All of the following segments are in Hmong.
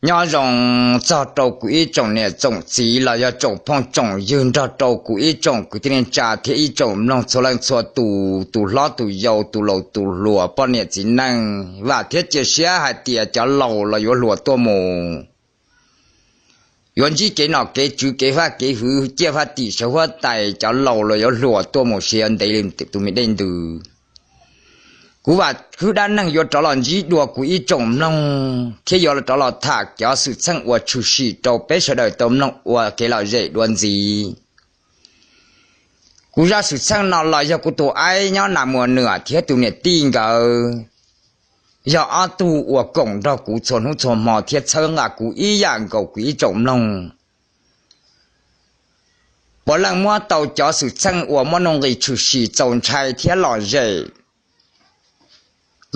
Nyob zoo txog rau kuv ib tsoom niam tsoom txiv los yog tsoom phooj tsoom ywg nrog rau kuv ib tsoom kwv tij neej tsa thiab ib tsoom mloog txhua leej txhua tus, tus hlob tus yau, tus laus tus hluas, poj niam txiv neej. Vam thiab cia siab hais tias cov laus los yuav hluas tuaj mus, yuav ntsib kev nom kev tswv, kev faj kev fwv, ciaj faj tim sawv huab tais, cov laus los yuav hluas tuaj mus sawv ntev li tus me dej ntws. Kuv Vam Khwb dab neeg yuav rov los ntsib dua kuv ib tsoom mloog thiab yuav rov los tham cov xwm txheej uas tshwm sim rau peb sawv daws tau mloog ua kev lom zem dua ntxiv. Kuv zaj xwm txheej no los yog kuv tus aib nyob Nas Muas Nwam thiab tus niam tij nkawd yog ob tug uas koom nrog kuv txhua hnub txhua hmo thiab txhawb nqa kuv ib yam nkaus kuv ib tsoom mloog. Puav leej muab tau cov xwm txheej uas muaj nuj nqis tshwm sim txaus ntshai thiab lom zem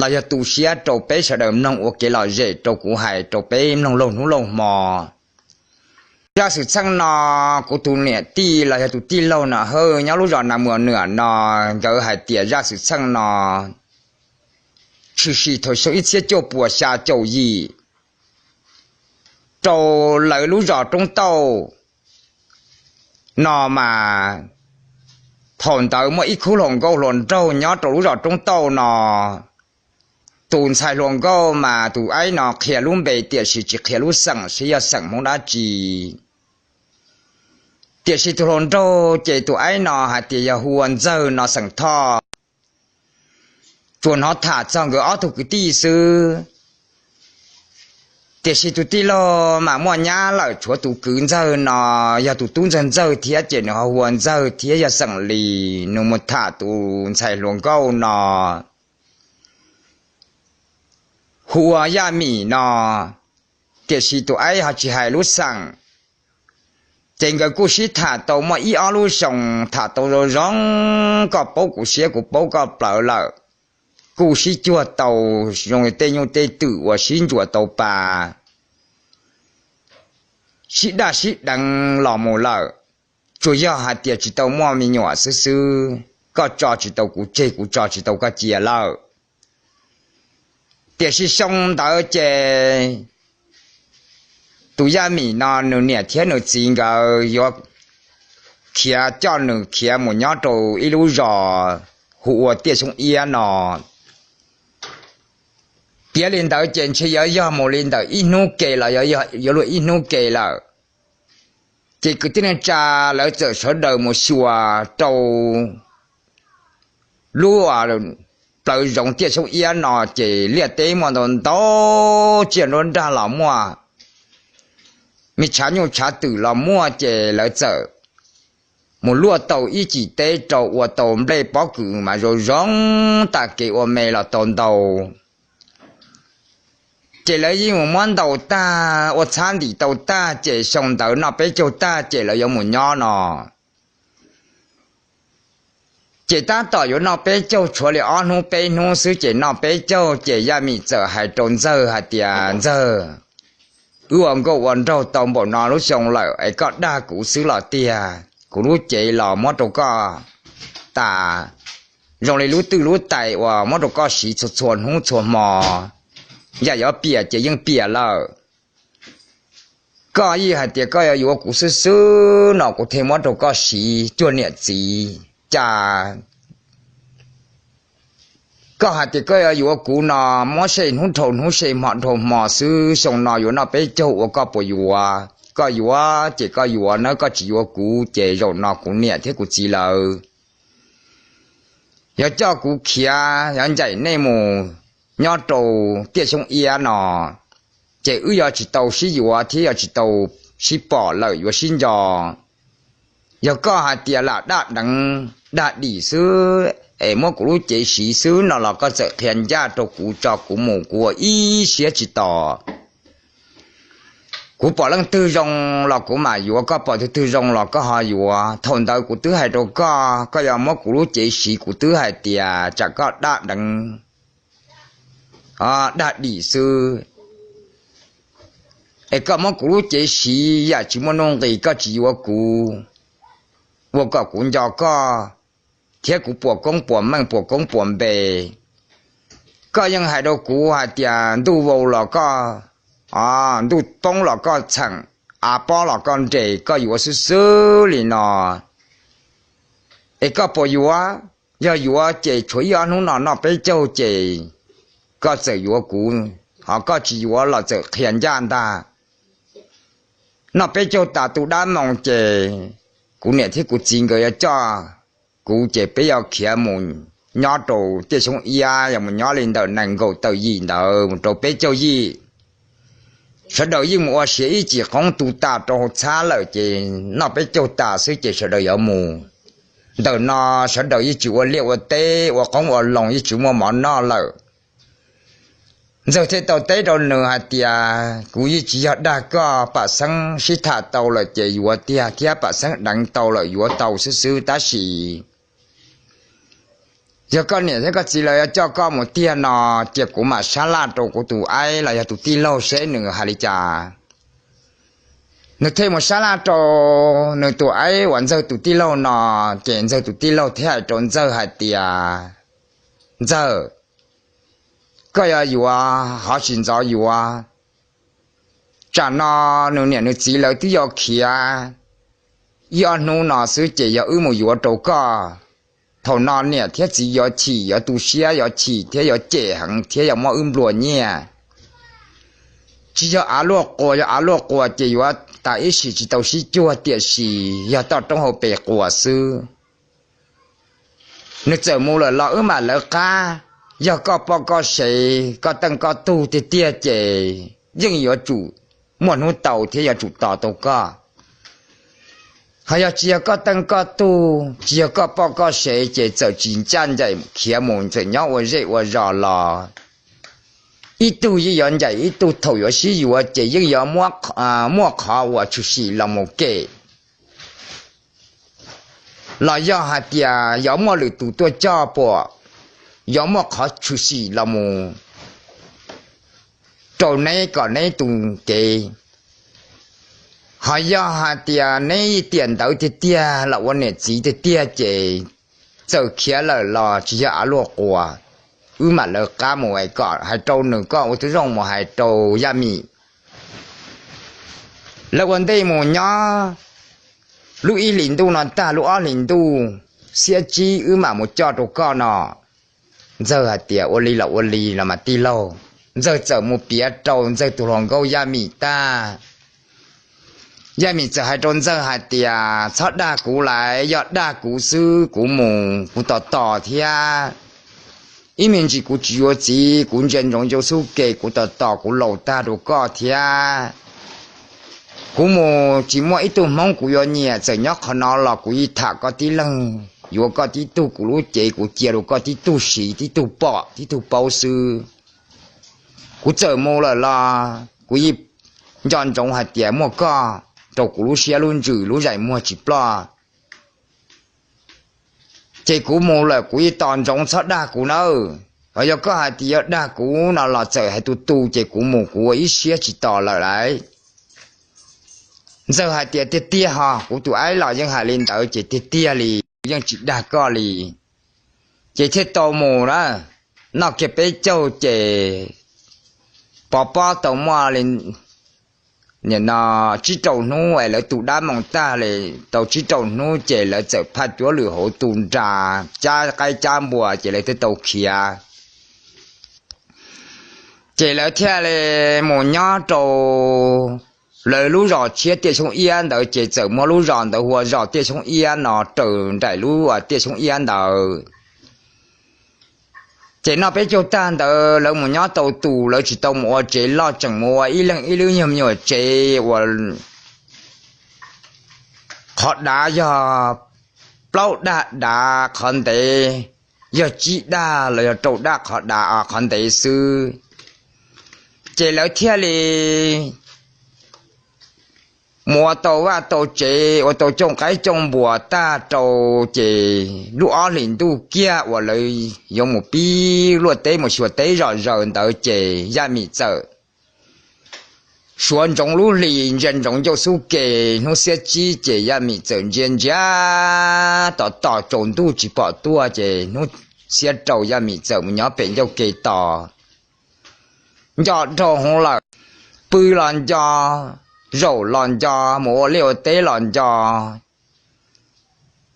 los yog tu siab rau peb sawv daws mloog ua kev lom zem rau kuv hais rau peb mloog laug hnub laug hmo. Zaj xwm txheej no, kuv tus niam tij los yog tus tij laug no hawb nyob lub zos Nas Muas Nwam no, nkawd hais tias zaj xwm txheej no tshwm sim thaum xyoo ib txhiab cuaj puas xya caum yim rau lawv lub zos Roob Tauj no mas, thaum ntawd muaj ib khub hluas nkauj hluas nraug nyob rau lub zos Roob Tauj no. Tus ntxhais hluas nkauj mas tus aib no qhia lub npe tiam sis tsis qhia lub xeem seb yog xeem Hmoob dab tsi. Tiam sis tus hluas nraug ces tus aib no hais tias yog hu ua Ntxawg no xeem Thoj. Tsuas hnov tham txog nkawd ob tug kwv tij xwb. Tiam sis tus tij laug mas muaj nyab lawm, tshuav tus kwv Ntxawg no yog tus tub Ntxawg Ntxawg thiab ces nws ho hu ua Ntxawg thiab yog xeem Lis. Nws mus tham tus ntxhais hluas nkauj no hu ua Yaj Mim no, tiam sis tus aib ho tsis hais lub xeem. Ces nkawd kuj sib tham tau muaj ib ob lub xyoo, tham tau zoo zoo, koj paub kuv siab kuv paub koj plawv lawm. Kuj sib cuag tau zoo li tej nyuj tej twm uas sib ntsuas tau pas, sib daj sib deev los mus lawm. Tsuas yog hais tias tsis tau muaj me nyuam xwb xwb, koj tso tsis tau kuv tseg, kuv tso tsis tau koj cia lawm. Tiam sis xyoo ntawd ces tus Yaj Mim no nws niam thiab nws txiv nkawd yuav khiav, coj nws khiav mus nyob rau ib lub zos hu ua Tiaj Xyoob Iab no. Piav li ntawd ces ntshe yuav yog mus li ntawm ib hnub ke los yuav luag ib hnub ke lawm. Ces kwv tij neej tsa lawv txawm sawv daws mus xyuas rau lub plawv zoov Tiaj Xyoob Iab no, ces liaj teb muaj ntau ntau, tsiaj nruab nrag los muaj, me tshav nyuj tshav twm los muaj, ces lawv txawm mus luaj tau ib cim teb rau ua tau nplej pob kws mas zoo zoo, tag kev ua me los tau ntau. Ces lawv yeej mus muab ntaus tag ua txhab ntim tau tag, ces xyoo ntawd noj peb caug tag ces lawv yuav mus nyob no. Ces tab tom yuav noj peb caug, tshuav li ob hnub peb hnub xwb ces noj peb caug, ces Yaj Mim txawm hais rau Ntxawg hais tias, Ntxawg, wb ua nkauj ua nraug tau npaum no lub xyoo lawm es koj dag kuv xwb los tiag. Kuv lub cev los muab rau koj tas, zoo li lub twj lub tais uas muab rau koj siv txhua txhua hnub txhua hmo. Yam yuav piam ces yeej piam lawm. Koj yeej hais tias koj yuav yuav kuv xwb xwb no kuv thiaj muab rau koj siv cuag niam txiv. Cas koj hais tias koj yuav yuav kuv no, muab se hnub dhau hnub, se hmo dhau hmo xwb, xyoo no yuav noj peb caug ua koj puas yuav? Koj yuav ces koj yuav nawb, koj tsis yuav kuv ces zaum no kuv niam thiab kuv txiv lawv yuav coj kuv khiav, yuav ncaim nej mus nyob rau Tiaj Xyoob Iab no, ces wb yuav tsis tau sib yuav thiab yuav tsis tau sib pom lawm, yuav sib nco. Yog koj hais tias lam daj deev daj dim xwb es muab kuv lub cev siv xwb no los koj txawm qhia ncaj rau kuv tso kuv mus, kuv ua ib siab tsis tos. Kuv pom leej twg zoo los kuv mam yuav, koj pom tus twg zoo los koj ho yuav. Thaum ntawd kuv twb hais rau koj, koj yuav muab kuv lub cev siv, kuv twb hais tias tsam koj daj deev daj dim xwb, es koj muab kuv lub cev siv yam tsis muaj nuj nqis, koj tsis yuav kuv, ua kom kuv nco koj thiab kuv puas koob puas meej, puas koob puas npe. Koj yeej hais rau kuv hais tias ntuj vau los koj ntuj poob los koj txheem, av pob los koj nres, koj yuav xwb xwb li no, es koj puas yuav? Yog yuav ces tshuav ib ob hnub no noj peb caug ces koj txawm yuav kuv, ho koj tsis yuav los txawm qhia ncaj ntag. Noj peb caug tas tu dab moos ces kuv niam thiab kuv txiv nkawd yuav coj kuv ces peb yuav khiav mus nyob rau Tiaj Xyoob Iab, yuav mus nyob li ntawm nees nkaum tawm yim ntawd mus rau peb caug yim. Sawv daws yeej mus ua siav ib cim qoob tu tas rau hauv txhab lawm ces noj peb caug tas xwb ces sawv daws yuav mus. Ntawm no sawv daws yeej tsis ua liaj ua teb ua qoob ua loo, yeej tsis muaj mov noj lawm. Ntxawg thiaj tau teb rau nws hais tias, kuv yeej tsis yog dag koj, pam xeeb sib tham tau lawm ces yuav tiag thiab pam xeeb deev tau lawm yuav tau xwb xwb, tab sis yog koj niam thiab koj txiv lawv yuav coj koj mus tiag no, cia kuv mam sab laj rau kuv tus aib los yog tus tij laug seb nws hais li cas. Nws thiaj mus sab laj rau nws tus aib uas Ntxawg tus tij laug no, ces Ntxawg tus tij laug thiaj hais rau Ntxawg hais tias, Ntxawg, koj yuav yuav ho tsis ntxov yuav, tsam no nws niam nws txiv lawv twb yuav khiav ib ob hnub no xwb ces yog wb mus yuav rau koj, thaum no niam thiab txiv yuav chim, yuav tu siab, yuav chim thiab yuav cem heev thiab yuav muab wb nplua nyiaj. Tsis yog av luaj quas, yog av luaj quas ces yuav tas ib sim tsis tau sib cuag, tiam sis yog toj roob hauv pes quas xwb. Nws txawm mus lawm los wb mam lawv qab. Yog koj poj koj sev, koj teej koj tug tiag tiag ces yeej yuav tsum muaj hnub tau thiab yuav tsum tos tau koj. Ho yog tsis yog koj teej koj tug, tsis yog koj poj koj sev ces txawm tsis ncaj ncaim khiav mus, txawm nyob ua zej ua zos los ib tug yeej yuav ncaim ib tug, thaum yuav sib yuav ces yeej yuav muaj qhov uas tshwm sim los mus kem, los yog hais tias yuav muaj lwm tus tuaj coj puas, yuav muaj qhov tshwm sim los mus rau neb kom neb tus kev. Ho yog hais tias neb tiam ntawd tiag tiag los ua niam txiv tiag tiag ces txawm khiav lawm los tsis yog av luaj quas, wb mam lawv qab mus es kom hais rau nws, koj ua tib zoo mus hais rau Yaj Mim. Lawv ua ntej mus nyob, lub ib hlis ntuj no tag lub ob hlis ntuj xiab tsib wb mam mus coj rau koj no. Ntxawg hais tias, ua li los ua li los mas tij laug. Ntxawg txawm mus piav rau Ntxawg tus hluas nkauj Yaj Mim tag. Yaj Mim txawm hais rau Ntxawg hais tias, txhob dag kuv lawm, yog dag kuv xwb kuv mus kuv tos tos thiab. Ib me ntsis kuv tsis yuav txiv, kuv ntsia ntsoov ncau xub ke, kuv tos tos kuv laus tag rau koj thiab. Kuv mus tsis muaj ib tug Hmoob kuv yuav nyiam, txawm nyob qhov no los kuv yeej tham koj tib leeg, yuav koj tib tug, kuv lub cev kuv cia rau koj tib tug siv, tib tug pom tib tug paub xwb. Kuv txawm mus lawm los kuv yeej nco ntsoov hais tias muaj koj rau kuv lub siab lub ntsws lub zeem muag tsis ploj. Ces kuv mus lawm kuv yeej tos ntsoov, txhob dag kuv nawb. Ho yog koj hais tias yuav dag kuv no los txawm hais tu tu, ces kuv mus kuv ua ib siab tsis tos lawm lauj. Ntxawg hais tias, tiag tiag ho, kuv tus aib los yeej hais li ntawd ces tiag tiag li, yeej tsis dag koj li. Ces thiaj tau mus na, noj kiag peb caug ces pov pob tau muaj li nim no tsib rau hnub es lawv tu dab moos tag li, tau tsib rau hnub ces lawv txawm phaj cuav lwm hauv tu nra, cab qaib cab npua ces lawv thiaj tau khiav. Ces lawv thiaj li mus nyob rau lawv lub zos tshiab Tiaj Xyoob Iab ntawd, ces txawm muab lub zos ntawd hu ua zos Tiaj Xyoob Iab no raws nraim lub Tiaj Xyoob Iab ntawd. Ces noj peb caug tag ntawd lawv mus nyob tau tus, lawv tsis tau mus ua tsev loj, tseem mus ua ib leeg ib lub nyuag me nyuam tsev uas qhov dav yog plaub daj dav, qhov ntev yog tsib daj los yog rau daj, qhov dav qhov ntev xwb. Ces lawv thiaj li mus ua tau vaj tau tsev, ua tau cooj qaib cooj npua tag rau, ces lub ob hlis ntuj kiag uas lawv yuav mus pib luaj teb mus xyuas teb zom zaws ntawd ces Yaj Mim txawm suav ntsoov lub hli, ntsia ntsoov ncauj xub ke. Hnub xiab tsib ces Yaj Mim txawm ntsia ntsia tos tos tsaus ntuj tsis pom tuaj, ces hnub xiab rau Yaj Mim txawm mus nyob pem ncauj ke tos. Nco dhau hwv lawm, pw los nco, zaum los nco, mus ua liaj ua teb los nco.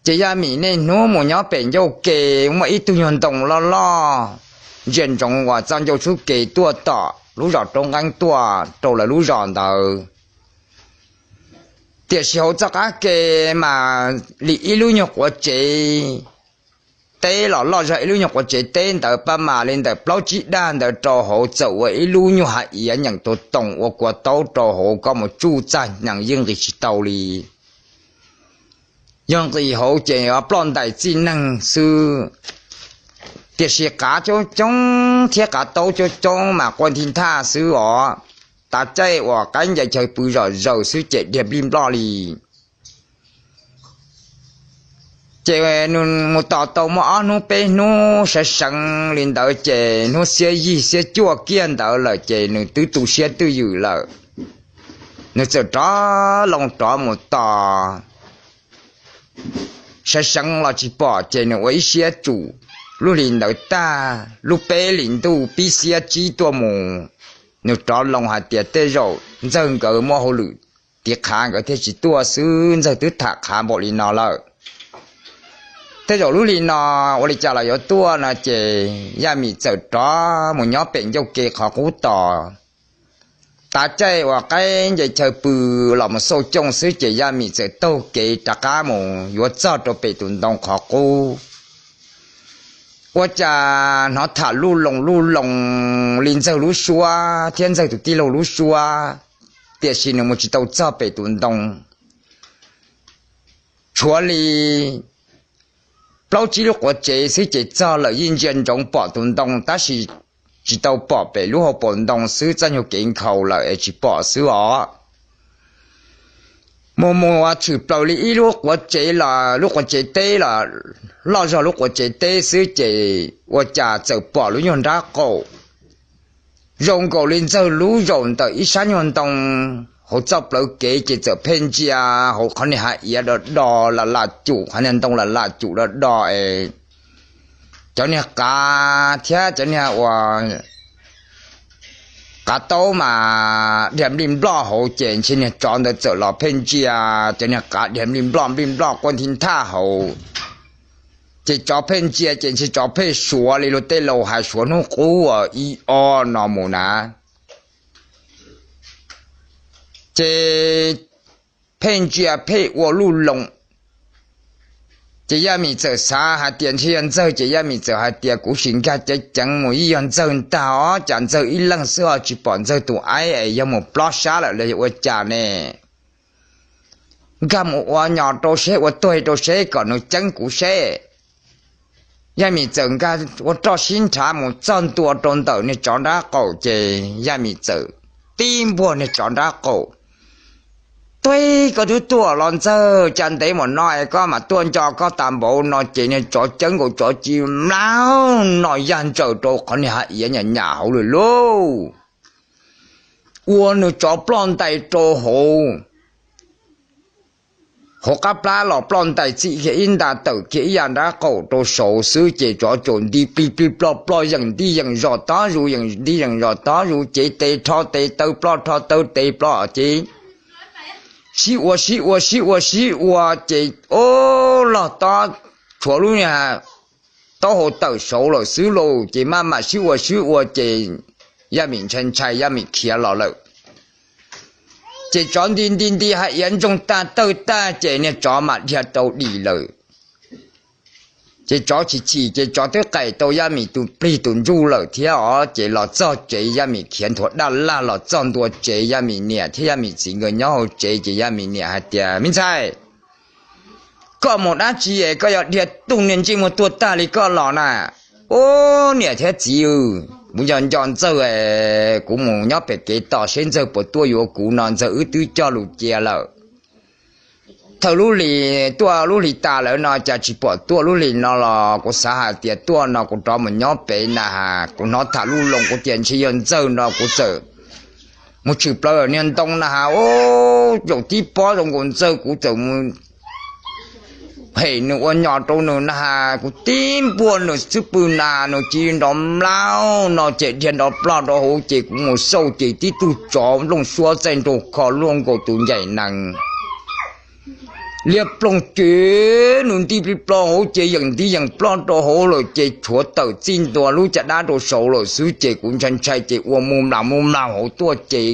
Ces Yaj Mim niaj hnub mus nyob pem ncauj ke, muaj ib tug nyuag ntoo loj loj ntsia ntsoov uas txoj ncauj tshub ke tuaj tom lub zos Roob Nqeeb tuaj rau lawv lub zos ntawd. Tiam sis hauv txoj qab ke mas li ib lub nyuag quav tsev teb los loj zog ib lub nyuag quav tsev teb ntawd, pab mas li ntawm plaub tsib dag ntawd rau hauv txawm ua ib lub nyuag hav iav nyeem tuag toom ua kua taub rau hauv, koj mus tsuj txaj hneev yeej nqis tsis tau li. Yog nqis hauv ces ploj ntais txij neeg xwb. Tiam sis qav coob coob thiab qav taub coob coob mas quaj nthi nthaj xwb os. Tav caij uas qaib ncaim chaw pw zom zaws xwb ces dhia nplij nploj li. Ces nws mus tos tau muaj ob hnub peb hnub sawv seev li ntawd ces hnub xiab yig xiab cuaj kiag ntawd lawm ces nws twb tu siab twj ywm lawm. Nws txawm rov loo rov mus tos, sawv seev los tsis pom ces nws ua ib siab tsum. Lub hli ntawd tag, lub peb hlis ntuj pib xiab tsib tuaj mus, nws rov loo hais tias tej zaum Ntxawg nkawd muaj hauj lwm tiv qhav nkawd thiaj tsis tuaj xwb, Ntxawg twb tham qhav npaum li no lawm. Tej zaum lub hli no ua li cas los yuav tuaj no ces Yaj Mim txawm rov mus nyob pem ncauj ke qhov qub tos. Tav caij uas qaib nce chaw pw los mus xauj cooj xwb ces Yaj Mim txawm taug kev rov qab mus yuav txog rau pem tus ntoo qhov qub. Ua cas hnov tham luj loo luj loo li Ntxawg lub suab thiab Ntxawg tus tij laug lub suab, tiam sis nws mus tsis tau txog pem tus ntoo. Tshuav li plaub tsib lub quav tsev xwb ces txog lawm, yeej ntsia ntsoov pom tus ntoo tab sis tsis tau pom pem lub hauv paus ntoo xwb, txoj nyuag kev nkhaus lawm es tsis pom xwb os. Mus mus ua tshwm plaws li ib lub quav tsev los lub quav tsev teb los loj zog lub quav tsev teb xwb ces ua cas txawm pom lub nyuag nrab qaum zoo nkaus li Ntxawg lub zaum ntawm ib sab nyuag ntoo hauv txoj plawv kev ces txawm pheej ntsia hauv qhov niag hav iav do do lam lam cum, qhov niag ntoo lam lam cum do do es cov niag qav thiab cov niag ua qav taub mas dhia nplij nploj hauv ces ntshe niag tsov ntawd txawm los pheej ntsia cov niag qav dhia nplij nploj nplij nploj quaj nthi nthaj hauv. Ces tsov pheej ntsia ces ntshe tsov pheej suav li luag tej laus hais suav hnub qub ib ob no mus na. Ces pheej ntsia pheej ua luj loo. Ces Yaj Mim txawm xav hais tias ntshe yog Ntxawg ces Yaj Mim txawm hais tias kuv sim nkag ceev ceev mus, yeej yog Ntxawg ntag os, cas Ntxawg ib leeg xwb ho tsis pom Ntxawg tus aib es yog mus plob sab lawm los yog ua cas ne? Nkag mus ua nyos rau seb, ua tuag rau seb kom nws ceeb kuv seb. Yaj Mim txawm nkag ua roj sib nrhav mus txog ntua rau ntawm niag tsov nrab qaum ces Yaj Mim txawm tib npuaj niag tsov nrab qaum. Tuag, koj twb tuaj los Ntxawg, cas ntev mus no es koj mam tuaj nco koj tas npaum no ces niag tsov ceeb nkaus tsov ci mlaug no yaj ntsaws rau qhov niag hav iav nyam nyam hauv lawm lauj. Ua nws tsov ploj ntais rau hauv, hauv qab plab los ploj ntais txij kiag ib nta tawm kiag ib yav nrab qaum rau saud xwb ces tsov caum nti plig plig ploj ploj yeem nti yeem zos tob zus, yeem nti yeem zos tob zus, cev tes rho tes taw ploj rho taw tes ploj ces sib ua sib ua sib ua sib ua ces o, log tob, tshuav lub niag taub hau tawm saud lawm xwb lauj, ces maj mam sib ua sib ua ces Yaj Mim ntshai ntshai Yaj Mim khiav los lawm. Ces tsov nti nti nti hav iav ntsoog tag tawg tag ces niag tsov mam dhia rau dim lawm. Ces tsov chim chim ces tsov twb qaim tau Yaj Mim tus plig tus ntsuj lawm thiab os, ces los txog tsev Yaj Mim khiav nthuav daj laj los txog ntua tsev Yaj Mim niam thiab Yaj Mim txiv nkawd nyob hauv tsev ces Yaj Mim niam hais tias, Me ntxhais, koj mus dab tsi es koj yuav dhia tus niag ntsej muag tuag tag li koj los na? Ub, niam thiab txiv, kuv nco nco Ntxawg, kuv mus nyob pem kev tos seb Ntxawg puas tuaj yuav kuv no, Ntxawg wb twb cog lus cia lawm. Thaum lub hlis tuaj lub hlis tas lawm no cas tsis pom tuaj lub hlis no los kuv xav hais tias tuaj no kuv rov mus nyob pem na has, kuv hnov tham luj loo kuv tias ntshe yog Ntxawg no kuv txawm mus tshwm plaws niag ntoo na has, ub, zaum tib pob zoo nkaus Ntxawg kuv txawm mus hem nws ua nyo rau nws na, kuv tib npuaj nws xwb pw na, nws cia li nrov mlaug no ces dhia nrov plog rau hauv ces kuv mus xauj ces tib tug tsov nplooj suab txaij nraug kho luaj nkaus tus ncaim nees liab ploog ces nws nti plig plog hauv ces yeem nti yeem plog rau hauv lawm ces tshuav tawm txij ntua lub caj dab rau saud lawm xwb ces kuv ntshai ntshai ces ua mus mlaug mus mlaug hauv tuaj ces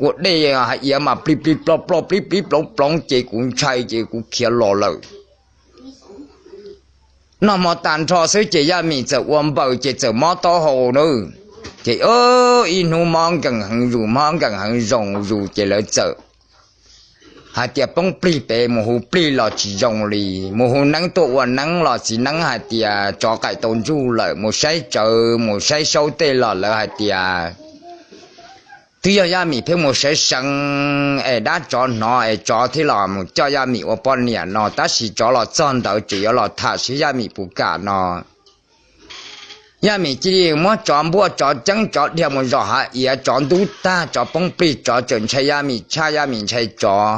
ua dej hais iav mas plig plig plog plog plig plig ploov ploov ces kuv ntshai ces kuv khiav los lawm. Noj hmo tag nrho xwb ces Yaj Mim txawm ua npaws ces txawm mob taub hau na. Ces ib hnub mob nkees heev zus, mob nkees heev zoo zus ces lawv txawm hais tias poob plig pem, mus hu plig los tsis zoo li, mus hu neeb tuaj ua neeb los txiv neeb hais tias tsov qaim tau ntsuj lawm, mus saib tsawv mus saib saub tej los lawv hais tias twb yog Yaj Mim pheej mus sawv seev es dab tsov hnov es tsov thiaj los mus coj Yaj Mim ua poj niam no, tab sis tsov los txog ntawd tseem yuav los tham seb Yaj Mim puas kam no. Yaj Mim cia li muab tsov npuaj, tsov ceeb, tsov dhia mus zom hav iav, tsov ntub tag, tsov poob plig, tsov tseem ntshai Yaj Mim tshaj Yaj Mim ntshai tsov.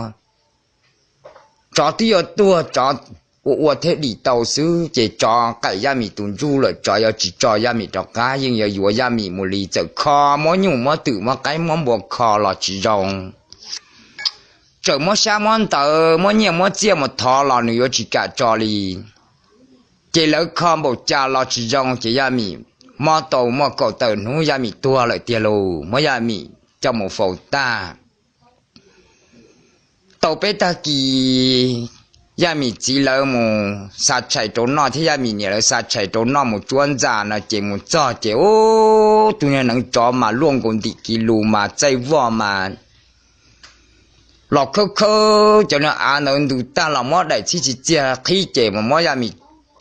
Tsov twb yuav tuag, tsov ua ua thiab dim tau xwb ces tsov qaim Yaj Mim tus ntsuj lawm, tsov yuav tsis tso Yaj Mim rov qab, yeej yuav yuav Yaj Mim mus li. Txawm kho muab nyuj muab twm muab qaib muab npua kho los tsis zoo, txawm muab xyab muab ntawv muab nyiaj muab txiaj mus thov los nws yuav tsis kam tso li. Ces lawv kho npaum cas los tsis zoo ces Yaj Mim mob tau muaj kaum tawm hnub Yaj Mim tuag lawm tiag lauj, muab Yaj Mim coj mus faus tag. Tau peb tag kis Yaj Mim txiv lawv mus xa tshais rau noj thiab Yaj Mim niam lawv xa tshais rau noj mus tsuab ntxa no ces mus txog ces ub, tus niag neev tsov mas luaj nkaus ntim kis lus mas txaij voj mas los khawb khawb cov niag av ntawd ntws tag los muab daim txhib txiv txiag qhib ces mus muab Yaj Mim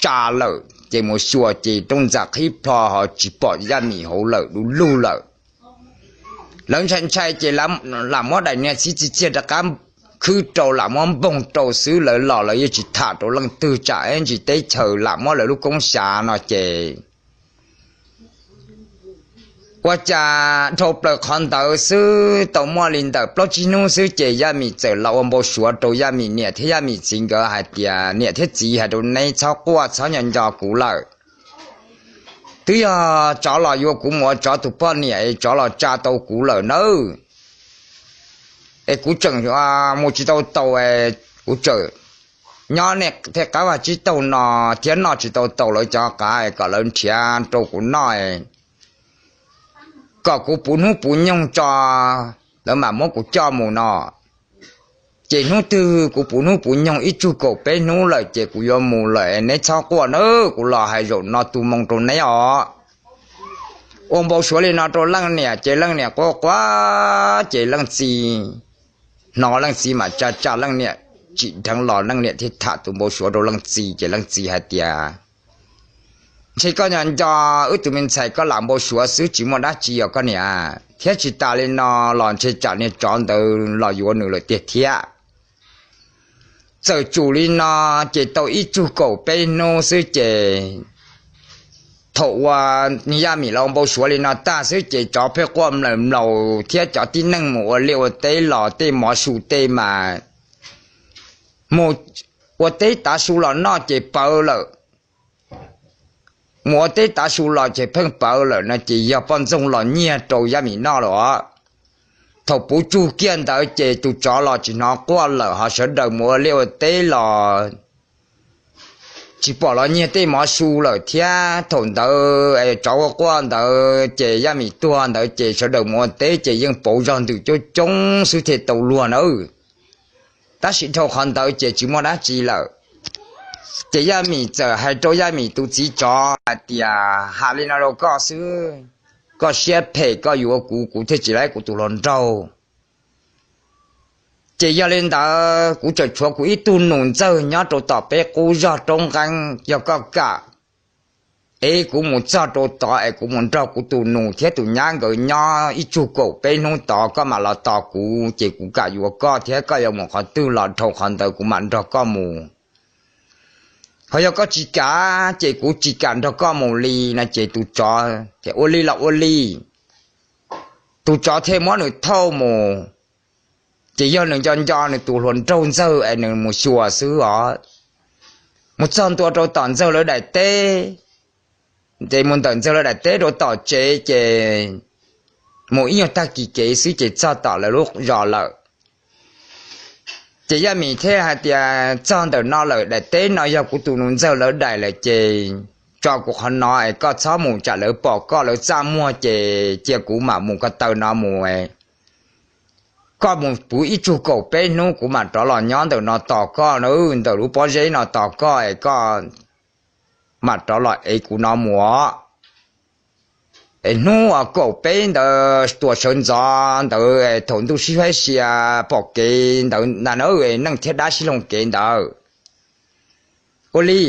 tsa lawm ces mus xyuas ces rooj ntxa qhib plho ho tsis pom Yaj Mim hauv lawm, du lug lawm. Lawv ntshai ntshai ces lam muab daim niag txhib txiv txiag rov qab khwb rau, lam muab npoog rau xwb, lawv los lawv yeej tsis tham rau leej twg, tsam ib ntsis teb chaws lam muab lawv lub koob xyav no ces ua cas dhau plaws qhov ntawd xwb tau muaj li ntawm plaub tsib hnub xwb ces Yaj Mim txawm los ua npau suav rau Yaj Mim niam thiab Yaj Mim txiv nkawd hais tias, niam thiab txiv, hais rau neb txhob quaj txhob nco nco kuv lawm. Twb yog tsov los yuav kuv mus ua tsov tus poj niam es tsov los tsa tau kuv lawm nawb. Es kuv tseem mus tsis tau taus, kuv tseem nyob nej tej qab vaj tsib taug no thiab noj tsis tau taus lawv cov qav, kom lawv nrhiav rau kuv noj, kom kuv puv hnub puv nyoog tso, lawv mam muab kuv coj mus no. Ces hnub twg kuv puv hnub puv nyoog ib tsug kaum peb hnub lawm ces kuv yuav mus lawm, neb txhob quaj nawb, kuv los hais zaum no tu moo rau neb os. Ua npau suav li no rau leej niam ces leej niam quaj quaj ces leej txiv hnov, leej txiv mam tsa tsa leej niam tsim dheev los, leej niam thiaj tham tus npau suav rau leej txiv ces leej txiv hais tias, ntshe koj nco nco wb tus me ntxhais, koj lam npau suav xwb tsis muaj dab tsi os koj niam, thiab tsis tas li no los ntshe tsam niag tsov ntawd los yuav nws lawm tiag thiab. Txawm tsum li no ces tau ib tsug kaum peb hnub xwb ces thaum uas Yaj Mim los npau suav li no tag xwb ces tsov pheej quaj mlaws mlaus thiab cov tib neeg mus ua liaj ua teb los tej mov su tej mas mus ua teb tav su los noj ces pawv lawm. Mus ua teb tav su los ces pheej pawv lawm no ces yog poj ntxoog los nyiag rau Yaj Mim noj lawm os. Thaum puv tsug kiag ntawd ces tus tsov los tsis hnov quaj lawm, ho sawv daws mus ua liaj ua teb los tsis pom los nyiag tej mov su lawm thiab. Thaum ntawd tsov ua quaj ntawd ces Yaj Mim tuag ntawd ces sawv daws mus ua teb ces yeej pauv zog ntws coob coob xwb thiaj tau luag nawb. Tab sis dhau qhov ntawd ces tsis muaj dab tsi lawm. Ces Yaj Mim txawm hais rau Yaj Mim tus txiv tsov hais tias, hais li no rau koj xwb, koj siab phem koj yuav kuv, kuv thiaj tsis laib kuv tus hluas nraug. Ces yog li ntawd kuv tseem tshuav kuv ib tug nus ntxawg nyob rau tom peb qub zog roob nqeeb, yog koj kam es kuv mus txog rau tod es kuv mus nrog kuv tus nus thiab tus nyab nkawd nyob ib tsug kaum peb hnub tod koj mam los tos kuv ces kuv kam yuav koj thiab koj yuav mus qhov twg los dhau qhov ntawd kuv mam nrog koj mus. Ho yog koj tsis kam ces kuv tsis kam nrog koj mus li no ces tus tsov thiaj ua li los ua li. Tus tsov thiaj muab nws thauj mus. Ces yog nws nco nco nws tus hluas nraug ntxawg es nws mus xyuas xwb os. mus txog ntua rau tom Ntxawg lawv daim teb. Ces mus ntawm Ntxawg lawv daim teb rau tom tsev ces mus ib nyuag tag kis kev xwb ces txog tom lawv lub zos lawm. Ces Yaj Mim thiaj hais tias, Txog ntawm no lawm, daim teb no yog kuv tus nus Ntxawg lawv daim lawm ces tso kuv qhov no es koj txhob mus, tsam lawv pom koj lawv txaj muag ces cia kuv mam mus ko taw no mus. Koj mus puv ib tsug kaum peb hnub kuv mam rov los nyob ntawm no tos koj, ntawm lub pob zeb no tos koj es koj mam rov los ev kuv no mus. Es hnub uas kaum peb ntawd tuam sawv ntxov ntawd thaum ntuj sib faib sia pom kev ntawd na, neeg thiab dab sib loog kev ntawd. Ua li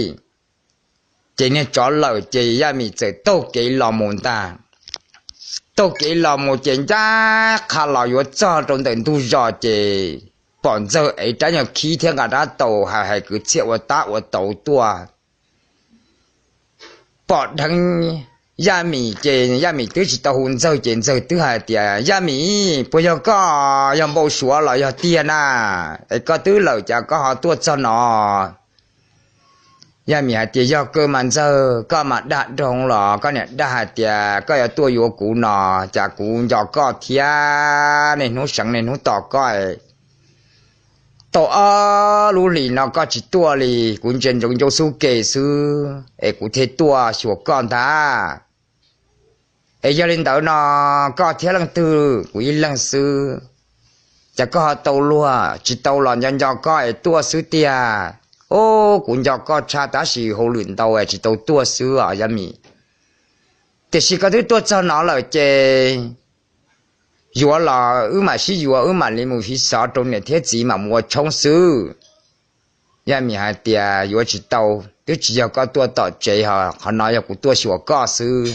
ces niag tsov lawm ces Yaj Mim txawm taug kev los mus ntag. Taug kev los mus ces ncaj qha los yuav txog rau ntawm ntug zos ces pom Ntxawg ev rab nyuag khib thiab nqa rab taus hais hais kwv txhiaj ua tab ua tauv tuaj. Pom dheev Yaj Mim ces Yaj Mim twb tsis tau hu Ntxawg ces Ntxawg twb hais tias, Yaj Mim, puas yog koj? Yog npau suav los yog tiag na? Es koj twb lawm cas koj ho tuaj txog no? Yaj Mim hais tias, Yog kawg mas Ntxawg, koj mas dag dhau los, koj niam dag hais tias koj yuav tuaj yuav kuv no, cas kuv nco koj thiab niaj hnub seev niaj hnub tos koj. Tau ob lub hlis no koj tsis tuaj li, kuv ntsia ntsoov ncauj xub ke xwb es kuv thiaj tuaj xyuas koj ntag. Es yog li ntawd no koj thiab leej twg? Kuv ib leeg xwb. Cas koj ho tau luag? Tsis tau los nco nco koj es tuaj xwb tiag. Ub, kuv nco koj tshaj tab sis hauj lwm ntau es tsis tau tuaj xwb os Yaj Mim. Tiam sis koj twb tuaj txog no lawm ces yuav los wb mam sib yuav, wb mam li mus fiv xov rau niam thiab txiv mam mus ua tshoob xwb. Yaj Mim hais tias, Yuav tsis tau, twb tsis yog koj tuaj tom tsev, qhov no yog kuv tuaj xyuas koj xwb,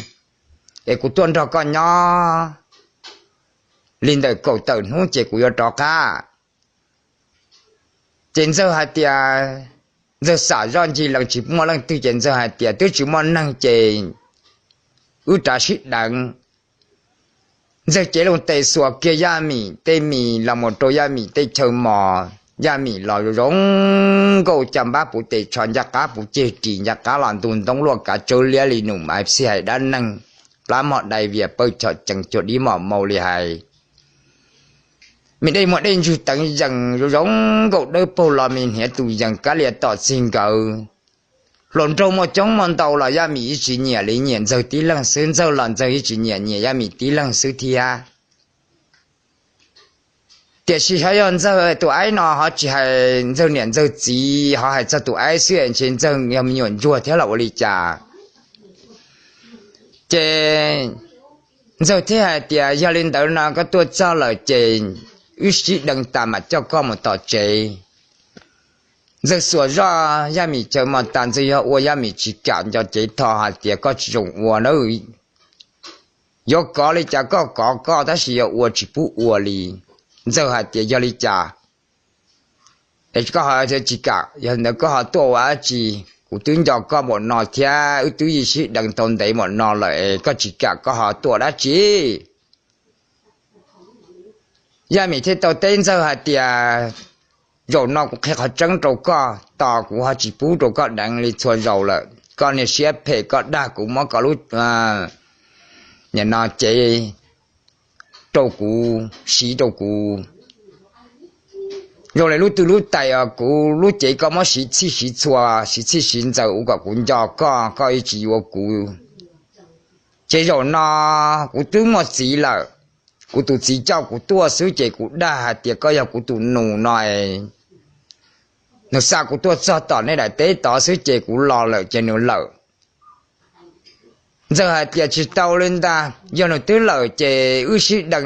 es kuv tuaj nrog koj nyob li ntawm kaum tawm hnub ces kuv yuav rov qab. Ces Ntxawg hais tias, Ntxawg xam zoj ncig lees tsis muaj leej twg ces Ntxawg hais tias, Twb tsis muaj neeg ces wb rov sib deev. Ntxawg cev loo tes xuas kiag Yaj Mim tej mis los mus rau Yaj Mim tej chaw mos, Yaj Mim los zoo nkauj ca npab puv tes tsho ncaj qab puv ceg ris ncaj qab los ntug ntoob luaj kav tsawb liab li num mas xij hais dab neeg, plab mog dai vias pawg chom cees cuag dib mom maus li hais. Me dej muag dej ntswg teev yees zoo zoo nkauj dawb paug los me hniav tus yees kab lias tom txig nkawd. Hluas nraug muaj coob muaj ntau los Yaj Mim ib tsis nyiam li, nyiam Ntxawg tib leeg xwb, Ntxawg los Ntxawg ib tsis nyiam, nyiam Yaj Mim tib leeg xwb thiab. Tiam sis xyov yog Ntxawg tus aib no ho tsis hais Ntxawg niam Ntxawg txiv, ho hais txog tus aib xwb es ntshe Ntxawg yog me nyuam ntsuag thiab los ua li cas. Ces Ntxawg thiaj hais tias, Yog li ntawd no koj tuaj txog lawm ces wb sib deev tas mam coj koj mus tom tsev. Ntxawg xuas zoj Yaj Mim chaw mos tas, Ntxawg yog ua Yaj Mim tsis kam nco cev tho hais tias, Koj tsis zoo ua na. Yuav kov li cas koj kov koj tab sis yuav ua tsis pub ua li. Ntxawg hais tias, Yog li cas es koj ho tsis kam? Yog ntawd koj ho tuaj ua dab tsi? Kuv twb nco koj npaum no thiab wb twb yeej sib deev tau ntev npaum no lawm es koj tsis kam koj ho tuaj dab tsi? Yaj Mim thiaj tau teb Ntxawg hais tias, Zaum no kuv qhia qhov tseeb rau koj, tos kuv ho tsis pub rau koj deev li txhua zaus lawm. Koj niag siab phem, koj dag kuv muab koj lub nim no cev rau kuv siv rau kuv. Zoo li lub twg lub tais os, kuv lub cev koj muab siv txhij siv txhua, siv txhij siv ntxaws ua kom kuv nco koj, koj ib tsis yuav kuv. Ces zaum no kuv twb muaj txiv lawm, kuv tus txiv coj kuv tuaj xwb ces kuv dag hais tias koj yog kuv tus nus no es nws xa kuv tuaj txog tom nej daim teb tod xwb ces kuv los lawm ces nws lawm. Ntxawg hais tias, Tsis tau li ntag, yog nws twb lawm ces wb sib deev,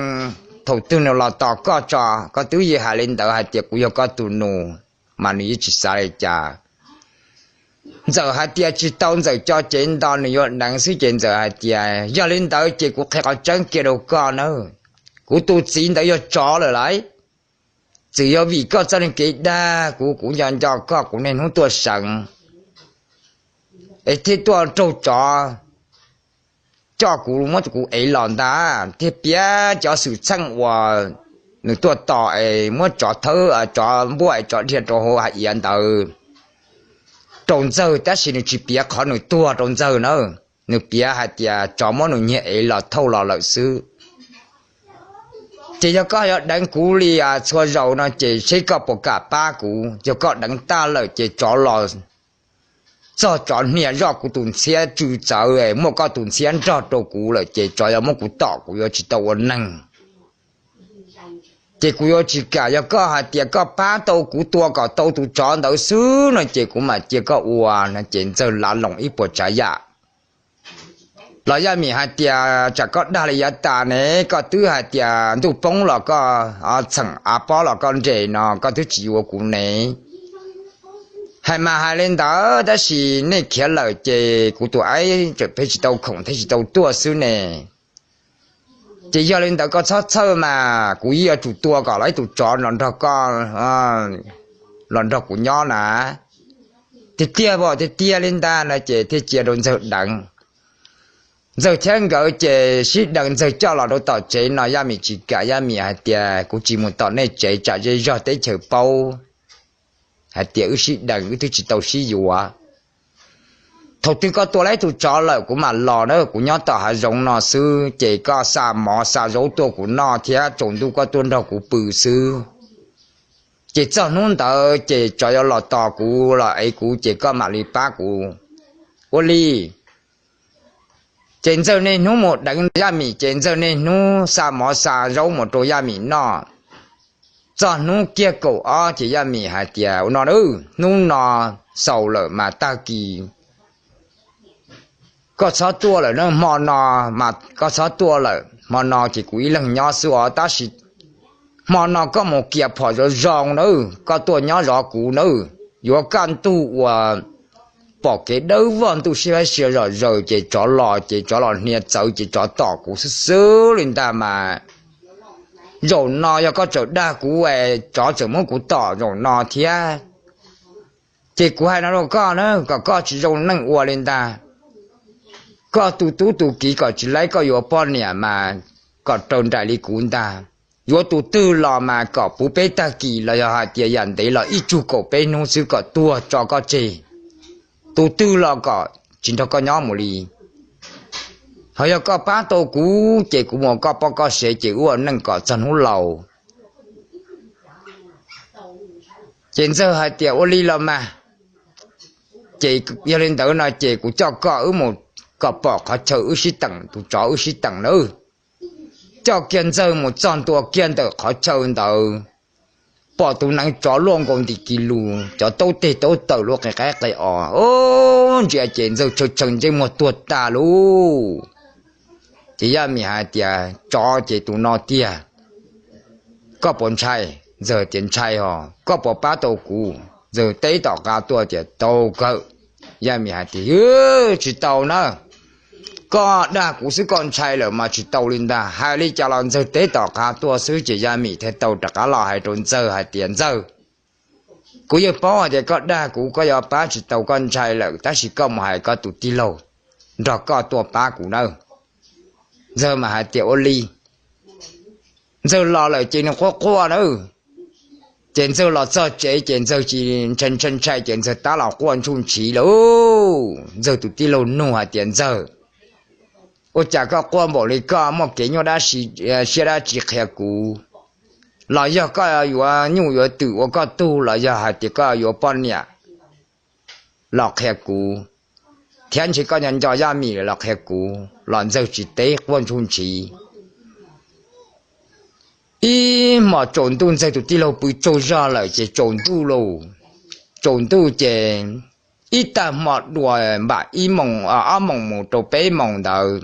thaum twg nws los tos koj tso. Koj twb yeej hais li ntawd hais tias kuv yog koj tus nus, mas nws yeej tsis xav li cas. Ntxawm hais tias, Tsis tau, Ntxawm co cev nto nws yuav deev xwb ces Ntxawm hais tias, Yog li ntawd ces kuv qhia qhov tseeb kiag rau koj na, kuv tus txiv ntawd yog tsov lawm lauj. Txawm yog vim koj txoj kev dag kuv, kuv nco nco koj, kuv niaj hnub tuaj seev es thiaj tuaj raug tsov coj kuv, muab kuv ev los ntag, thiaj piav cov xwm txheej uas nws tuaj tos es muab tsov thawb, tsov npuaj es tsov dhia rau hauv hav iav ntawd. rau Ntxawg, tab sis nws tsis piav qhov nws tuag rau Ntxawg na. Nws piav hais tias tsov muab nws nyiag ev los thauj los lawm xwb. Ces yog koj yuav deev kuv li txhua zaus no ces seb koj puas kam pab kuv. Yog koj deev tag lawm ces tsov los txog tsov hnia zoj kuv tus ntxhiab tsw txawv, muaj koj tus ntxhiab nrog rau kuv lawm ces tsov yuav muab kuv tom, kuv yuav tsis tau ua neeg. Ces kuv yuav tsis kam, yog koj hais tias koj pab tau kuv tua kom tau tus tsov ntawd xwb no ces kuv mam cia koj ua no. Ces Ntxawg lav loos ib puas tsav yam. Los Yaj Mim hais tias, tsam koj dag li yav tas ne, koj twb hais tias ntuj poob los koj txheem, av pob los koj nres no, koj twb tsis yuav kuv ne. Hais mas hais li ntawd tab sis nej khiav lawm ces kuv tus aib tseem pheej tsis tau khoom thiab tsis tau tuaj xwb ne. Ces yog li ntawd koj txhob txhawj mas kuv yeej yuav tsum tua kom los ib tus tsov los nrog koj, los nrog kuv nyob na. Tiag tiag, tiag tiag li ntag no ces thiaj cia rau Ntxawg deev. Ntxawg thiab nkawd ces sib deev, Ntxawg coj los rau tom tsev no Yaj Mim tsis kam, Yaj Mim hais tias kuv tsis mus tom nej tsev tsam zej zog teb chaws paub hais tias wb sib deev, wb twb tsis tau sib yuav. Thaum twg koj tua tau tus tsov lawm kuv mam los na, kuv nyob tom hav zoov no xwb ces koj xa mov xa zaub tuaj kuv noj thiab tsaus ntuj koj tuaj nrog kuv pw xwb. Ces txog hnub ntawd ces tsov yuav los tos kuv los ev kuv ces koj mam li pab kuv. Ua li. Ces Ntxawg niaj hnub mus deev Yaj Mim, ces Ntxawg niaj hnub xa mov xa zaub mus rau Yaj Mim noj. Txog hnub kiag kaum ob ces Yaj Mim hais tias, ua no, hnub no xaus lawm mas tag kis koj txhob tuaj lawm na, hmo no mas koj txhob tuaj lawm, hmo no ces kuv ib leeg nyob xwb os, tab sis hmo no koj mus kiag phom zov zoo na, koj tuaj nyob zov kuv na. Yuav kaj ntug uas pom kev dawb vog, ntuj sib faib sia zom zaws ces tsov los ces tsov los hnia txawv ces tsov tom kuv xwb xwb li ntag mas. Zaum no yog koj tseem dag kuv es tsov tseem muab kuv tom zaum no thiab. Ces kuv hais no rau koj na, kom koj tsis zoo neej ua li ntag. Koj tu tub tu kiv kom tsis laib koj yuav poj niam mas kom raws nraim li kuv ntag. Yuav tus twg los mas kom puv peb tag kis los yog hais tias yam ntev los ib tsug kaum peb hnub xwb kom tuag tso koj tseg. Tus twg los kom tsis nrog koj nyob mus li. Ho yog koj pab tau kuv ces kuv mus ua koj poj koj sev ces wb ua neej kom txog hnub laus. Ces Ntxawg hais tias, ua li los mas. Ces yog li ntawd no ces kuv coj koj wb mus kom pom qhov chaw wb sib teem, tus tsov wb sib teem nawb. Coj kiag Ntxawg mus txog ntua kiag ntawm qhov chaw ntawd, pom tus neev tsov luaj nkaus ntim kis lus, cov taub teg taub taws luaj qe qaib qe os, ntsia ces Ntxawg tshawv tshawv ntsej muag tuag tag lauj. Ces Yaj Mim hais tias, tsov ces tus no tiag, koj puas ntshai? Ntxawg tias, ntshai os. Koj puas pab tau kuv? Ntxawg teb tom qab tuaj tias, tau kawg. Yaj Mim hais tias, tsis tau na, koj dag kuv xwb koj ntshai lawm mas tsis tau li ntag. Hais li cas los Ntxawg teb tom qab tuaj xwb ces Yaj Mim thiaj tau rov qab los hais rau Ntxawg hais tias, Ntxawg, kuv yeej paub hais tias koj dag kuv, koj yuav pab tsis tau, koj ntshai lawm, tab sis koj mus hais koj tus tij laug nrog koj tuaj pab kuv nawb. Ntxawg mas hais tias, ua li. Ntxawg los lawm ces nws quaj quaj nawb. Ces Ntxawg los txog tsev ces Ntxawg tsis ntshai ntshai ntshai ces Ntxawg tab los quaj ntsuj ntshiv lawm. Ntxawg tus tij laug nug hais tias, Ntxawg, ua cas koj quaj npaum li koj, muaj kev nyuaj dab tsi, siab dab tsi qhia kuv? Los yog koj yuav nyuj yuav twm ua koj tug los yog hais tias koj yuav poj niam los qhia kuv, thiab ntshe koj nco nco Yaj Mim los qhia kuv. Los Ntxawg tsis teb, quaj ntsuj ntshiv. Ib hmos tsaus ntuj, Ntxawg tus tij laug pw tsaug zog lawm ces tsaus ntuj lauj. Tsaus ntuj ces ib tag hmo dua npam ib moos, ob moos mus rau peb moos ntawd,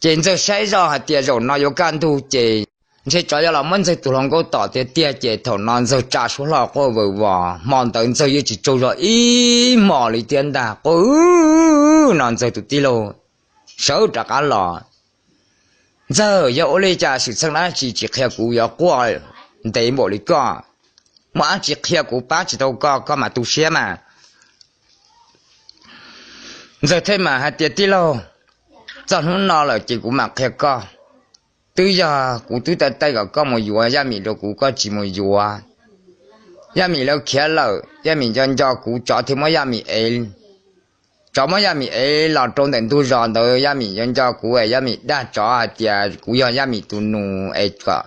ces Ntxawg saib zoj hais tias zaum no yuav kaj ntug ces ntshe tsov yuav los muab Ntxawg tus hluas nkauj tom tiag tiag ces thaum no Ntxawg tsa suab hlo quaj vawv vos. Hmo ntawd Ntxawg yeej tsis tsaug zog ib hmos li thiab ntag, quaj no Ntxawg tus tij laug sawv rov qab los. Ntxawg, yog ua li cas xwm txheej dab tsi tsis qhia kuv, yuav quaj ntev npaum li koj? Muaj dab tsi qhia kuv pab tsis tau koj, koj mam tu siab mas. Ntxawg thiaj mam hais tias, tij laug, txog hnub no lawm ces kuv mam qhia koj. Twb yog kuv twb taij taij kom koj mus yuav Yaj Mim rau kuv, koj tsis mus yuav. Yaj Mim lawv khiav lawm, Yaj Mim nco nco kuv, tsov thiaj muab Yaj Mim ev. Tsov muab Yaj Mim ev los rau ntawm ntug zos ntawd, Yaj Mim nco nco kuv es Yaj Mim dag tsov hais tias kuv yog Yaj Mim tus nus es kom,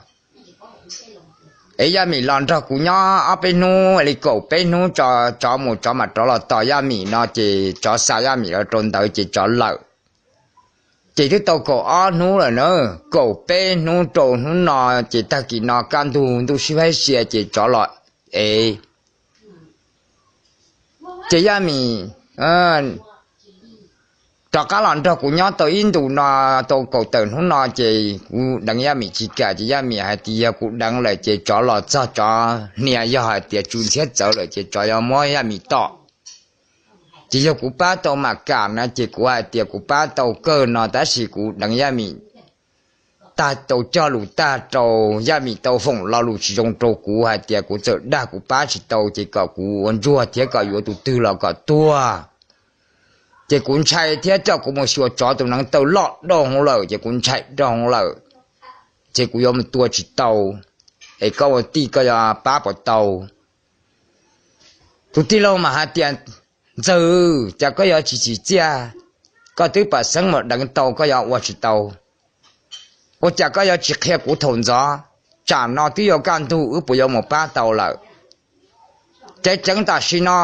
es Yaj Mim los nrog kuv nyob ob peb hnub li kaum peb hnub tso tsov mus, tsov mam rov los tos Yaj Mim no ces tsov xa Yaj Mim los rau ntawd ces tsov lawm. Ces twb tau kaum ob hnub lawm na, kaum peb hnub rau hnub no, ces tag kis no kaj ntug ntuj sib faib sia ces tsov los ev. Ces Yaj Mim rov qab los nrog kuv nyob tau ib ntus no, tau kaum tawm hnub no ces kuv deev Yaj Mim tsis kam, ces Yaj Mim hais tias yog kuv deev lawm ces tsov los txog tsov hnia, yog hais tias tsw ntxhiab txawv lawm ces tsov yuav muab Yaj Mim tom. Ces yog kuv pab tau mam kam na, ces kuv hais tias kuv pab tau kawg no, tab sis kuv deev Yaj Mim tag, tau cog lus tag rau Yaj Mim, tau foom lo lus tsis zoo rau kuv hais tias kuv txawm dag kuv pab tsis tau ces kom kuv ua ntsuag thiab kom yuav tus twg los kom tuag. Ces kuv ntshai thiab coj kuv mus xyuas tsov tus neev taw loj dau hwv lawm, ces kuv ntshai dau hwv lawm, ces kuv yuav mus tua tsis tau. Es koj ua tij koj yuav pab puas tau? Tus tij laug mas hais tias, Ntxawg, cas koj yuav tsis tsim txiaj? Koj twb pam xeeb mus deev tau, koj yuav ua tsis tau? Ua cas koj yuav tsis qhia kuv thaum ntxov? Tsam no twb yuav kaj ntug, wb puas yuav mus pab tau lawm? Ceev ceev tam sim no.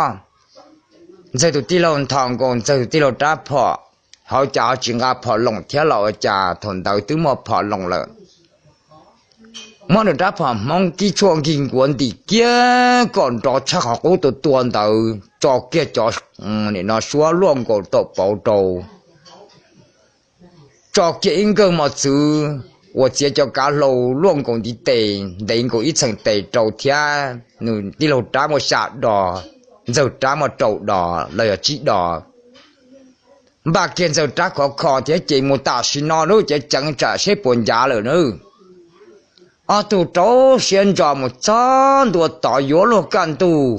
Ntxawg tus tij laug nthos nkaus Ntxawg tus tij laug rab phom, hauv cas ho tsis nqa phom loos thiab los ua cas thaum ntawd twb muaj phom loos lawm. Muab nws rab phom Hmoob kib tshuaj nkig nkuav ntim kiag kom nrov tshaj qhov qub tua tua ntawd, tso kiag cov, nim no suab luaj nkaus taum pauv rau, tso kiag ib nkawg mos txwv uas txiav cov kav hlau luaj nkaus ntiv tes, ntev nkaus ib txheem tes rau thiab nws tij laug rab muaj xya dos, Ntxawg rab muaj rau dos los yog tsib dos. Npaj kiag Ntxawg rab khov kho thiab ces mus tam sim no lub cev ceev tsam seb puas ncav lawm na. Ob tug rau siab ntso mus txog ntua tod yuav luag kaj ntug.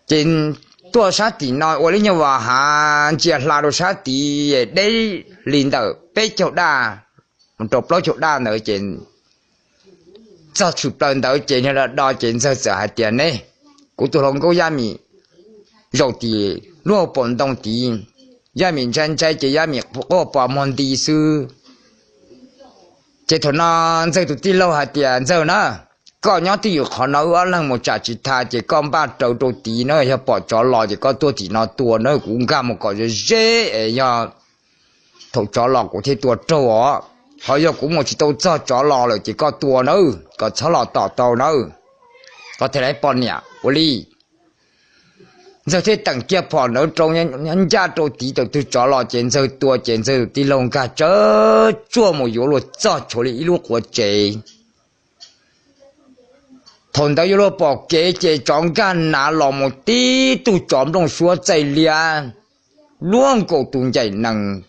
Ces tuaj sab tim no ua li nyuag vas hav ntsia hla rau sab tid deb li ntawm peb caug daj mus rau plaub caug daj ntawd ces txog tshwm plaws ntawd ces niag do do ces Ntxawg txawm hais tias, Ne, kuv tus hluas nkauj Yaj Mim zaum tim lub hauv paus ntoo tid, Yaj Mim ntshai ntshai ces Yaj Mim quaj pos muag nti xwb. Ces thaum no Ntxawg tus tij laug hais tias, Ntxawg na, koj nyob twj ywm qhov no, wb ob leeg mus tsam tsis tau ces koj npaj raws rau tid na, yog pom tsov los ces koj tuaj tim no tua na, kuv nkag mus kom ze ze es yog thaum tsov los kuv thiaj tua raug os. Ho yog kuv mus tsis tau txog tsov los lawm ces koj tua nawb, kom txhob los tom tau nawb, koj thiaj li poj niam ua li. Ntxawg thiaj teem kiag phom ntawd rau, ncaj rau tid, thaum twg tsov los ces Ntxawg tua ces Ntxawg tij laug nkag tsawv tsuag mus yuav luag txog tshuav li ib lub quav tsev. Thaum ntawd yuav luag pom kev ces tsov nkag nav los mus tib tug tsov nplooj suab txaij liab luaj nkaus tus ncaim nees,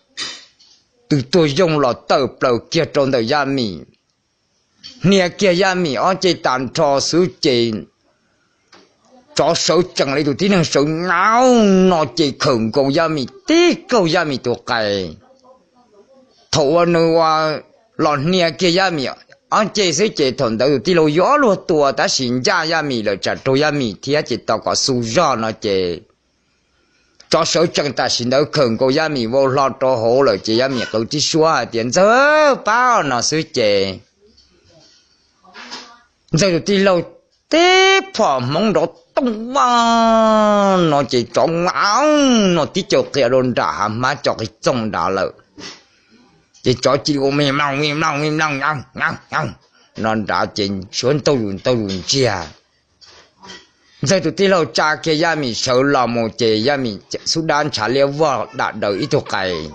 tws tuag yoog los tawm plaws kiag rau ntawm Yaj Mim, hnia kiag Yaj Mim ob ceg tag nrho xwb ces tsov sawv tsees li tus tib neeg sawv nab no ces khawm nkaus Yaj Mim tib kaug Yaj Mim tus qais. Thaum uas nws ua los hnia kiag Yaj Mim ob ceg xwb ces thaum ntawd tus tij laug yuav luag tua tab sis ncaj Yaj Mim lawm tsam raug Yaj Mim thiab ces tos kom xu zog no ces tsov sawv tsees tam sim ntawd khawm nkaus Yaj Mim vau hlo rau hauv lawm ces Yaj Mim qw tib suab hais tias, Ntxawg, pab no xwb ces Ntxawg tus tij laug tib phom Hmoob nrov tooj vaj no ces tsov nga no tib caug qia rau nram hav hmab co qis txooj nrad lawm. Ces tsov cia li ua me mloog me mloog me mloog no nrad ces suav ntaug zus ntaug zus ntsiag. Ntxawg tus tij laug tsa kiag Yaj Mim sawv los mus ces Yaj Mim xub dab ntshav liab vog dam daws ib tug qais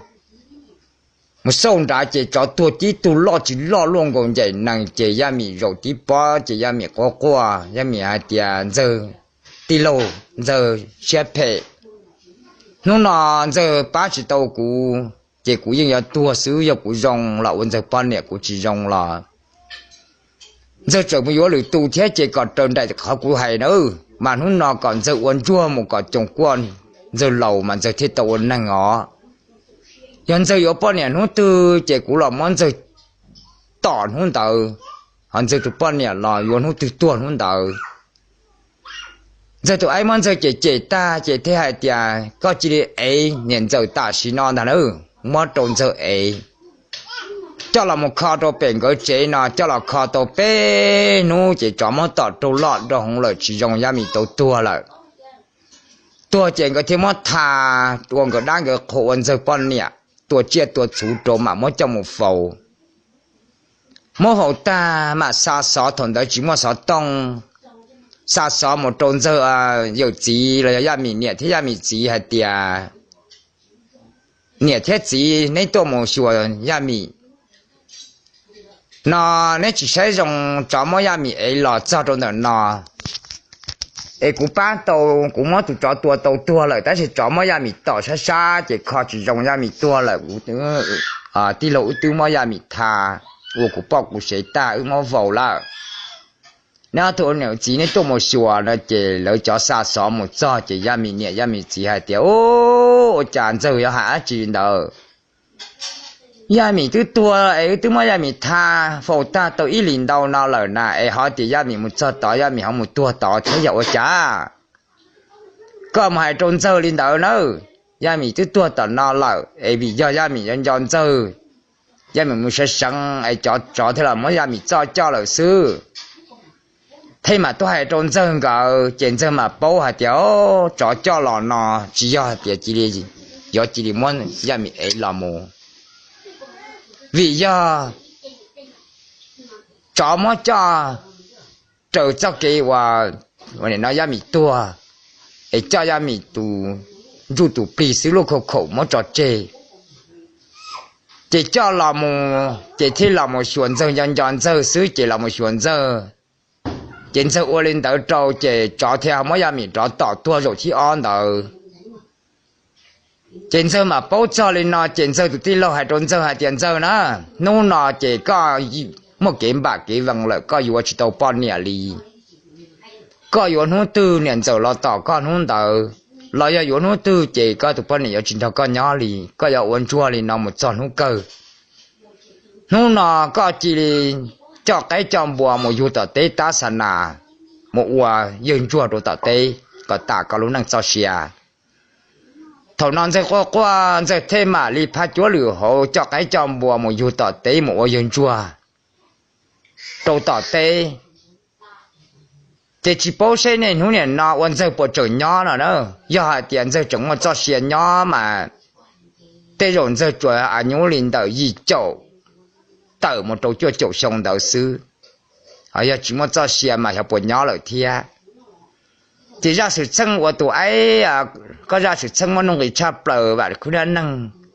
mus xauj nrad ces tsov tuag tib tug loj tsis loj luaj nkaus ncaim nees ces Yaj Mim zaum tib pob ces Yaj Mim quaj quaj, Yaj Mim hais tias, Ntxawg, tij laug, Ntxawg siab phem, hnub no Ntxawg pab tsis tau kuv ces kuv yeej yuav tuag xwb, yog kuv zoo los ua Ntxawg poj niam, kuv tsis zoo los Ntxawg tseem mus yuav lwm tus thiab ces kom raws nraim qhov kuv hais na, mas hnub no kom Ntxawg ua ntsuag mus kom coos kuaj Ntxawg laus mas Ntxawg thiaj tau ua neeg os. Yog Ntxawg yuav poj niam hnub twg ces kuv los muab Ntxawg tom hnub ntawd. ho Ntxawg tus poj niam los yuav hnub twg tuag hnub ntawd. Ntxawg tus aib muab Ntxawg cem cem tag ces thiaj hais tias, koj cia li ev niam Ntxawm tam sim no ntag na, muab rau Ntxawg ev coj los mus kho rau pem nkawd tsev no. Coj los kho tau peb hnub ces tsov muab tom raug loj raug hoov lawm, tsis zoo, Yaj Mim tau tuag lawm. Tuag ces nkawd thiaj muab tha ua nkawd dab nkawd qhua ua Ntxawg poj niam, tua tsiaj tua txhuv rau mam muab coj mus faus. Muab faus tag mam xa xov, thaum ntawd tsis muaj xov tooj, xa xov mus rau Ntxawg yawm txiv los yog Yaj Mim niam thiab Yaj Mim txiv hais tias, niam thiab txiv, neb tuaj mus xyuas Yaj Mim no, neb tsis saib zoo, tsov muab Yaj Mim ev los txog rau ntawm no es kuv pab tau, kuv muab tus tsov tua tau tuag lawm, tab sis tsov muab Yaj Mim tom sab sab ces kho tsis zoo, Yaj Mim tuag lawm. Kuv tij laug wb twb muab Yaj Mim tha ua kuv poj kuv sev tag, wb muab faus lawm. Neb ob tug ua niam txiv neb tuaj mus xyuas no. Ces lawv cov xa xov mus txog ces Yaj Mim niam Yaj Mim txiv hais tias, ua cas Ntxawg yuav hais dab tsi ntawd? Yaj Mim twb tuag es wb twb muab Yaj Mim tha faus tag tau ib hlis ntau no lawm na, es ho tias Yaj Mim mus txog tod Yaj Mim ho mus tuag tod thiab yog ua cas? Koj mus hais rau Ntxawg li ntawd na, Yaj Mim twb tuag tom no lawm es vim yog Yaj Mim yuav nco Ntxawg, Yaj Mim mus sawv seev es cov tsov thiaj los muab Yaj Mim txoj coj lawm xwb. Thiaj mam tuaj hais rau Ntxawg nkawd ces Ntxawg mam paub hais tias, o, tsov coj los no tsis yog hais tias cia li, yuav cia li muab Yaj Mim ev los mus, vim yog tsov muab coj raws txoj kev uas no Yaj Mim tuag, es coj Yaj Mim tus ntsuj tus plig xwb lub khau khaum muab tso tseg. Ces coj los mus ces thiaj los mus xyuas Ntxawg, nco nco Ntxawg xwb ces los mus xyuas Ntxawg. Ces Ntxawg ua li ntawd rau ces tsov thiaj muab Yaj Mim rov tom tuag zaum thib ob ntawd. Ces Ntxawg mam paub txog li no ces Ntxawg tus tij laug hais rau Ntxawg hais tias, Ntxawg na, hnub no ces koj muaj kev npam kev vees lawm, koj yuav tsis tau poj niam li. Koj yuav hnub twg niam Ntxawm los tom koj hnub ntawd, los yog yuav hnub twg ces koj tus poj niam yuav tsis nrog koj nyob li, koj yuav ua ntsuag li no mus txog hnub kawg. Hnub no koj cia li coj qaib coj npua mus yug tom teb tab xa nas, mus ua yawg ntsuag rau tom teb kom tas koj lub neej txoj sia. Thaum no Ntxawg quaj quaj, Ntxawg thiaj mam li phab cuab lwm hauv coj qaib coj npua mus yug tom teb mus ua yawg ntsuag rau tom teb. Ces tsis paub seb niaj hnub niam no ua Ntxawg puas tseem nyob no na. Yog hais tias Ntxawg tseem muaj txoj sia nyob mas tej zaum Ntxawg tsuas a nyuj li ntawm yim caum tawm mus rau cuaj caum xyoo ntawd xwb. Yog tsis muaj txoj sia mas xyov puas nyob lawm thiab. Ces zaj xwm txheej uas tus aib, koj zaj xwm txheej muaj nuj nqis tshaj plaws, vam khwb dab neeg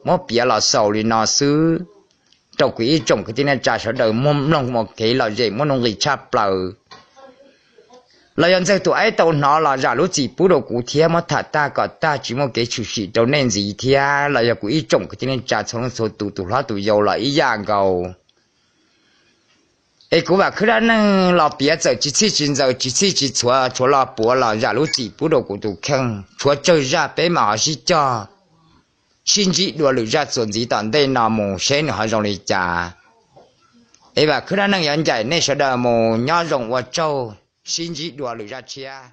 muab piav los xaus li no xwb rau kuv ib tsoom kwv tij neej tsa sawv daws mloog ua kev lom zem muaj nuj nqis tshaj plaws. Los yog Ntxawg tus aib tau hnov los zam lub txim pub rau kuv thiab, muab tham tag kom tag tsis muaj kev tshwm sim rau nej ntxiv thiab. Los yog kuv ib tsoom kwv tij neej tsa txhua leej txhua tus, tus hlob tus yau los ib yam nkaus. Es kuv vam khwb dab neeg los piav txawm tsis txhij tsis ntxaws tsis txhij tsis txhuav, tshuav los puav los zam lub txim pub rau kuv tus kheej. Tshuav tsawg zaj peb mam ho sib cog sib ntsib dua lwm zaj txuas ntxiv tom ntej no mus seb nws ho zoo li cas. Es vam khwb dab neeg yuav ncaim nej sawv daws mus, nyob zoo ua tsaug, sib ntsib dua lwm zaj tshiab.